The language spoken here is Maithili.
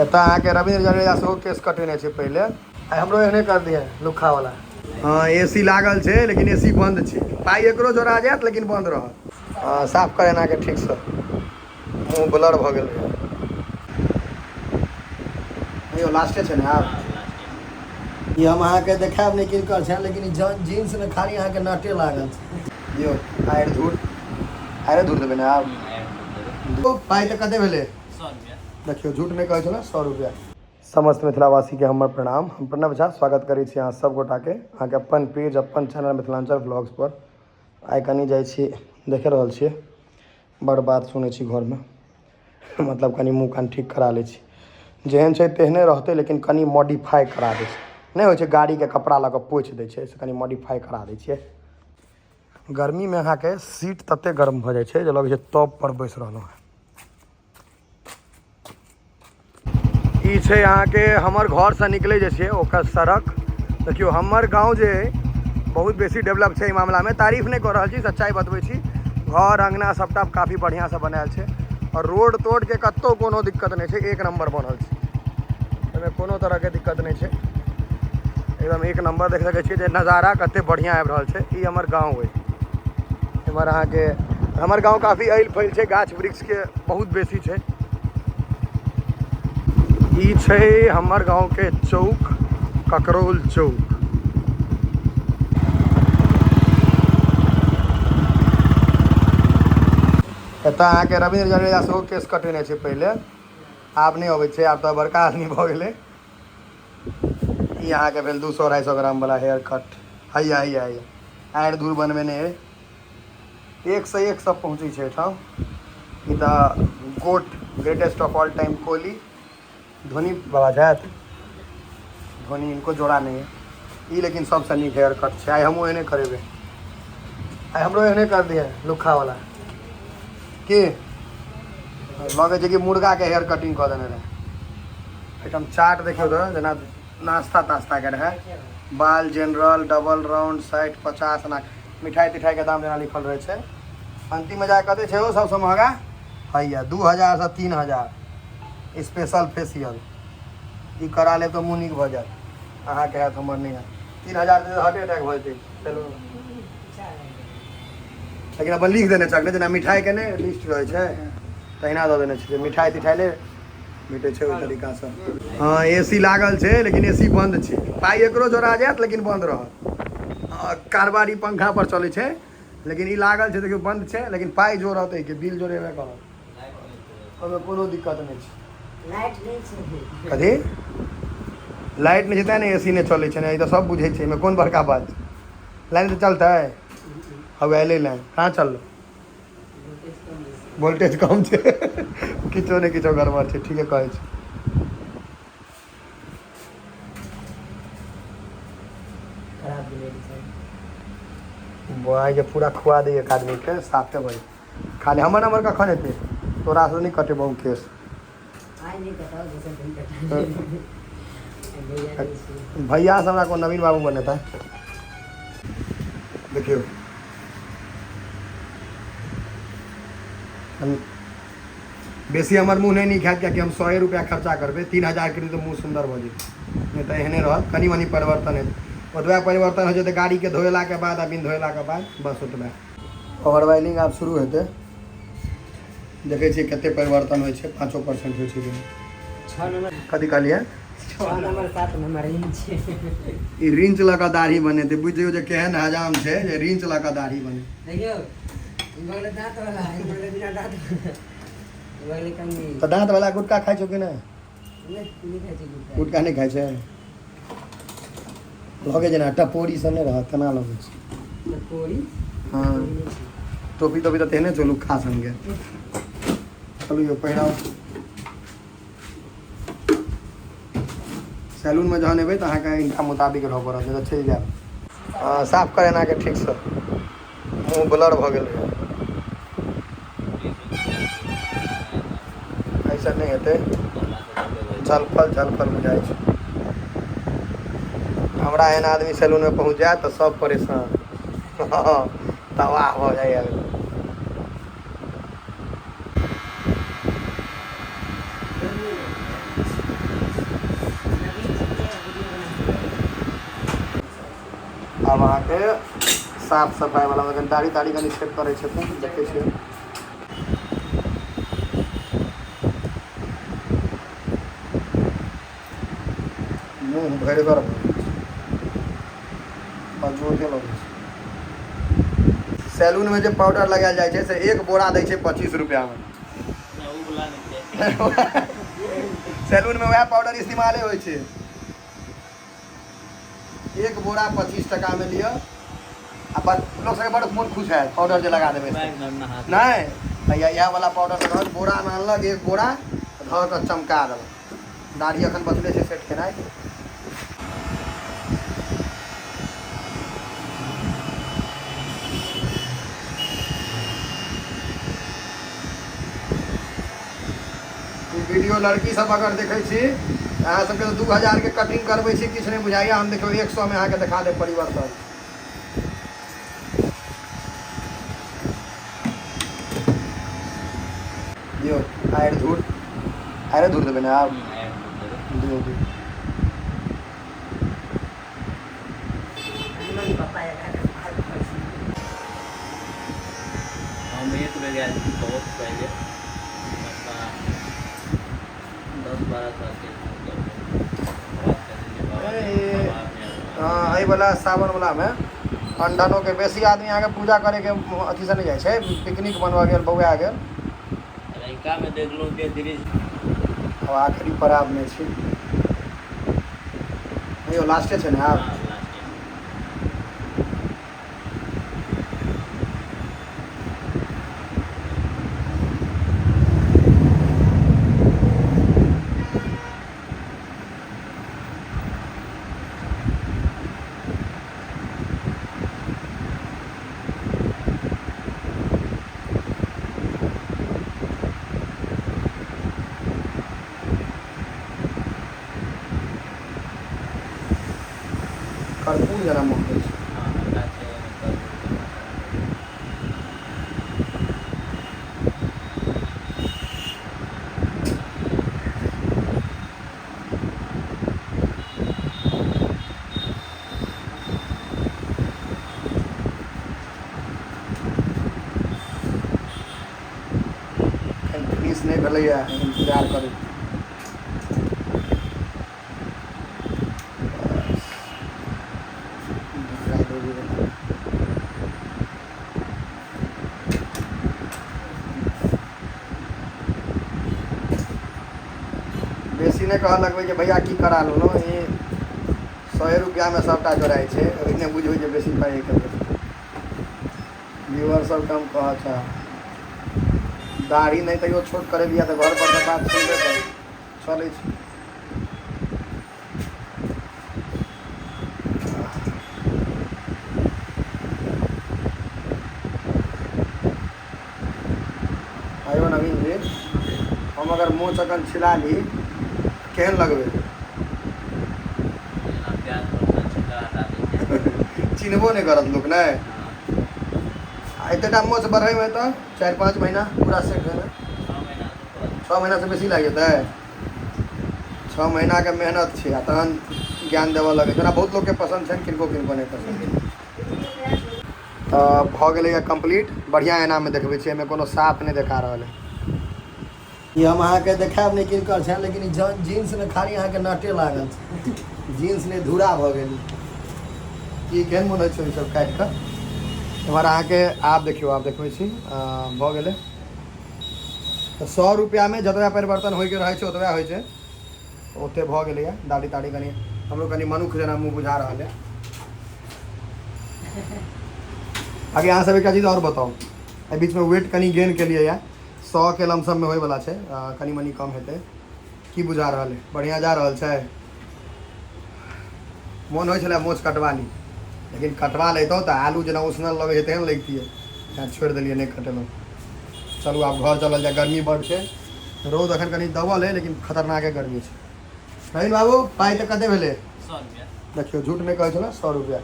एतऽ अहाँके रविन्द्र जडेजा सेहो केस कटेने छै पहिले। आइ हमरो एहने कर दिहे लुक्खा वाला। हँ, ए सी लागल छै लेकिन ए सी बन्द छै। पाइ एकरो जोड़ा जायत लेकिन बन्द रहत। हँ, साफ कर एनाके ठीकसँ, मुँह ब्लर भऽ गेल रहै। यौ लास्टे छै ने आब? ई हम अहाँके देखायब नहि किनकर छै, लेकिन ई जींसमे खाली अहाँके नटे लागल छै। यौ आड़ि धूर, आड़े धूर देबै ने आब? पाइ तऽ कते भेलै? देखियौ, झूठ नहि कहै छलहुँ, 100 रुपैआ। समस्त मिथिलावासीके हमर प्रणाम। हम प्रणव झा स्वागत करै छी अहाँ सब गोटाके अहाँके अपन पेज अपन चैनल मिथिलाञ्चल ब्लॉग्स पर। आइ कनि जाइ छी, देखे रहल छियै बड़ बात सुनै छी घरमे, मतलब कनि मुँह कान ठीक करा लै छी। जेहन छै तेहने रहतै, लेकिन कनि मॉडिफाइ करा दै छै। नहि होइ छै गाड़ीके कपड़ा लऽ कऽ पोछि दै छै, से कनि मॉडिफाइ करा दै छियै। गर्मीमे अहाँके सीट तते गर्म भऽ जाइ छै जे लगै छै तब पर बैस रहलहुँ हँ। ई छै अहाँके हमर घरसँ निकलै जे छियै ओकर सड़क। देखियौ, हमर गाँव जे अइ बहुत बेसी डेवलप छै एहि मामलामे। तारीफ नहि कऽ रहल छी, सच्चाइ बतबै छी। घर अङ्गना सबटा काफी बढ़िआँसँ बनायल छै आओर रोड तोडके कतहु कोनो दिक्कत नहि छै, एक नम्बर बनल छै, एहिमे कोनो तरहके दिक्कत नहि छै, एकदम एक नम्बर। देख सकै छियै जे नजारा कते बढ़िआँ आबि रहल छै। ई हमर गाँव अइ। एम्हर अहाँके हमर गाँव काफी ऐल फैल छै, गाछ वृक्षके बहुत बेसी छै। ई छै हमर गाँवके चौक, ककरौल चौक। एतऽ अहाँके रविन्द्र जडेजा सेहो केस कटेने छै पहिले, आब नहि अबै छै, आब तऽ बड़का आदमी भऽ गेलै। ई अहाँके भेल 200 250 ग्राम वाला हेयर कट। हैया हैया हैया आड़ि धूर बनबेने अइ, एक से एक सब पहुँचै छै एहिठाम। ई तऽ GOAT, greatest of all time Kohli. Dhoni बाबा छथि, धोनी इनको जोड़ा नहीं है। ई लेकिन सबसँ नीक हेयर कट छै। आइ हमहूँ एहने करेबै, आइ हमरो एहने कर दिहे लुक्खा वाला। की लगै छै कि मुर्गाके हेयर कटिंग कऽ देने रहै। एहिठाम चाट देखियौ तऽ जेना नाश्ता तास्ताके रहै। बाल जनरल डबल राउंड 60 50 एना मिठाइ तिठाइके दाम जेना लिखल रहै छै। अन्तिममे जा कते छै ओ सबसँ महगा? हैया 2000 सँ 3000 स्पेशल फेसियल। ई करा लेब तऽ मुँह नीक भऽ जायत अहाँके, हैत हमर नहि हैत। 3000 हार्ट अटैक भऽ जेतै। चलू, लेकिन अपन लिख देने छै जेना मिठाइके नहि लिस्ट रहै छै तहिना दऽ देने छै जे मिठाइ तिठाइ नहि भेटै छै ओहि तरीकासँ। हँ, ए सी लागल छै लेकिन ए सी बन्द छै। पाइ एकरो जोड़ा जायत लेकिन बन्द रहत। कारबारी पंखा पर चलै छै, लेकिन ई लागल छै, देखियौ बन्द छै, लेकिन पाइ जोड़त, एहिके बिल जोड़ेबे करत, ओहिमे कोनो दिक्कत नहि छै। लाइट नहि छै। कथी लाइट नहि छै? तेँ ने ए सी नहि चलै छै ने। ई तऽ सब बुझै छै, एहिमे कोन बड़का बात छै? लाइन तऽ चलतै। हौ अयलै लाइन, कहाँ चललै? वोल्टेज कम छै, किछो ने किछो गड़बड़ छै। ठीके कहै छै। खराब भेलै छै। बुआइ के पूरा खुआ दैए एक आदमीके साफे भऽ जेतै। खाली हमर नम्बर कखन हेतै? तोरासँ नहि कटेबौ केस। आइ नहि कटाउ, दोसर दिन कटा। भैया नहि छै। भैया से हमरा कोन नवीन बाबू बनेता? देखियौ, बेसी हमर मुँह नहि नीक हैत, कियाकि हम 100 रुपैआ खर्चा करबै। 3000 के तऽ मुँह सुन्दर भऽ जेतै, नहि तऽ एहने रहत। कनि मनि परिवर्तन हेतै, ओतबा परिवर्तन होइ छै तऽ गाड़ीके धोएलाके बाद आ बिन धोएलाके बाद, बस ओतबे। ओवरवाइलिंग आब शुरू हेतै, देखै छियै कते परिवर्तन होइ छै, 5% होइ छै कि नहि। 6 नंबर। कथी कहलियै? 6 नंबर 7 नंबर रिंच। ई रिंच लऽ कऽ दाढ़ी बनेतै। बुझि जइयौ जे केहन हजाम छै जे रिंच लऽ कऽ दाढ़ी बनेतै। देखियौ, ई भऽ गेलै दाँत वाला, ई भऽ गेलै बिना दाँत वाला, ई भऽ गेलै कंघी। तऽ दाँत वाला गुटखा खाइ छौ कि नहि? नहि, नहि खाइ छै गुटखा। गुटखा नहि खाइ छै? लगै जेना टपोरी सब नहि रहत तेना लगै छै। टपोरी? हँ, टोपी तोपी तऽ तेहने छौ लुक्खा सनके। चलू यौ, पहिराउ। सैलूनमे जहन एबै तऽ अहाँके इनका मुताबिक रहऽ पड़त, नहि तऽ चलि जायब। हँ, साफ कर एनाके ठीकसँ, मुँह ब्लर भऽ गेल रहै। ऐसा नहि हेतै, झलफल झलफल बुझाइ छै। हमरा एहन आदमी सैलूनमे पहुँच जायत तऽ सब परेशान, तबाह भऽ जाइए। आब अहाँके साफ सफाइ वाला कनि दाढ़ी ताढ़ी कनि सेट करै छथिन, देखै छियै। मुँह भरिगर भऽ गेल छै, अजोते लगै छै। सैलूनमे जे पाउडर लगायल जाइ छै से एक बोरा दै छै 25 रुपैआमे। सैलूनमे वएह पाउडर इस्तेमाले होइ छै। एक बोरा 25 टकामे लिअ आ बड़ लोक सबके बड़ मोन खुश हैत पाउडर जे लगा देबै से। नहि भैया, इएह वाला पाउडर रहल, बोरामे अनलक एक बोरा, धऽ कऽ चमका देलक। दाढ़ी अखन बचले छै सेट केनाइ। ई वीडियो लड़की सब अगर देखै छी, अहाँ सबके तऽ 2000 के कटिंग करबै छी, किछु नहि बुझाइया। हम देखियौ 100 मे अहाँके देखा देब परिवर्तन। दियौ आड़ि धूर, आड़ि धूर देबै ने आब? दियौ दियौ। हम एक बेर गेल छी बहुत पहिले, 10-12 साल के। हँ, एहिवला सावनवलामे अंडनोके बेसी आदमी अहाँके पूजा करैके अथीसँ नहि जाइ छै, पिकनिक बनबऽ गेल, बौआ गेल। रहिकामे देखलहुँ जे दृश्य। आब आखिरी पड़ावमे छी। यौ, लास्टे छै ने आब? कर्पूर जेना महकै छै। फिनिश नहि भेलैए, इन्तजार करू। बेसी नहि कहऽ लगबै जे भैया की करा लेलहुँ, ई 100 रुपैआमे सभटा जोड़ाइ छै। ओहिने बुझबै जे बेसी पाइ के व्यूअर सबके हम कहऽ चाहब, दाढ़ी नहि तैयो छोट करेलियै तऽ घर पर तऽ बात सुनबे करू। चलै छै। आयो नवीन जी, हम अगर मोछ अखन छिला ली, केहन लगबै? चिन्हबो नहि करत लोक। नहि, आ एतेटा मोछ बढ़ैमे तऽ 4-5 महीना पूरा सेट होइमे 6 महीनासँ बेसी लागि जेतै। 6 महीनाके मेहनत छै आ तहन ज्ञान देबऽ लगै छै। ओना बहुत लोकके पसन्द छनि, किनको किनको नहि पसन्द छै। तऽ भऽ गेलैए कम्प्लीट। बढ़िआँ एनामे देखबै छी, एहिमे कोनो साफ नहि देखा रहल है। ई हम अहाँके देखायब नहि किनकर छनि, लेकिन ई जीन्समे खाली अहाँके नटे लागल छै, जीन्स नहि धूरा भऽ गेल। की केहन मोन होइ छै ई सब काटि कऽ? एम्हर अहाँके आब देखियौ, आब देखबै छी, भऽ गेलै। तऽ 100 रुपैआमे जतबा परिवर्तन होइके रहै छै ओतबा होइ छै, ओते भऽ गेलैए। दाढ़ी ताढ़ी कनि हमरो कनि मनुख जेना मुँह बुझा रहल है। आगे अहाँ सब एकटा चीज आओर बताउ, एहि बीचमे वेट कनि गेन केलियै यऽ, 100 के लमसममे होइवला छै, कनि मनि कम हेतै। की बुझा रहल है? बढ़िआँ जा रहल छै? मोन होइ छलै मोछ कटवा ली, लेकिन कटवा लैतहुँ तऽ आलू जेना उसनल लगै छै तेहन लगितियै, तेँ छोड़ि देलियै, नहि कटेलहुँ। चलू आब घर चलल जाय, गर्मी बड्ड छै। रौद अखन कनि दबल है, लेकिन खतरनाके गर्मी छै। नवीन बाबू, पाइ तऽ कते भेलै? 100 रुपया। देखियौ, झूठ नहि कहै छलै, 100 रुपया।